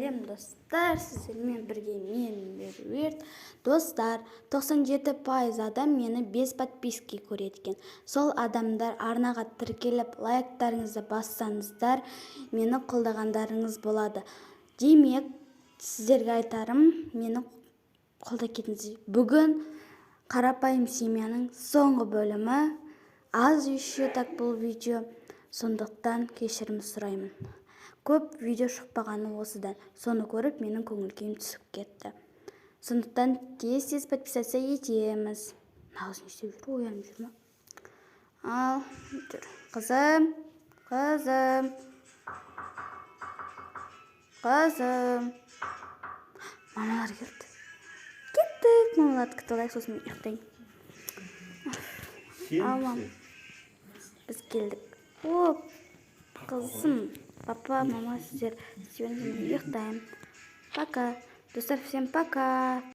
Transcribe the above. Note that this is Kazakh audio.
Сәлем, достар! Сіздермен бірге мен, Меруерт. Достар, 97% адам мені без подписки көреді екен. Сол адамдар арнаға тіркеліп, лайктарыңызды бассаңыздар, мені қолдағандарыңыз болады. Демек, сіздерге айтарым, мені қолдай кетіңіздер. Бүгін «Қарапайым семьяның» соңғы бөлімі. Аз еще так бұл видео, сондықтан кешірім сұраймын. Көп видео шықпағаны осыдан. Соны көріп, менің көңіл күйім түсіп кетті. Сондықтан тез тез подписаться етеміз. Мына қыз не істеп жүр? Оянып жүр ма? Ал жүр, қызым, қызым, қызым. Мамалар келді. Кеттік, мамаларды күтіп алайық, сосын мен ұйықтайын. Ал, мам, біз келдік. О, қызым, папа, мама, сіздер істеуіңіз, мен ұйықтаймын. Пока, достар, всем пока.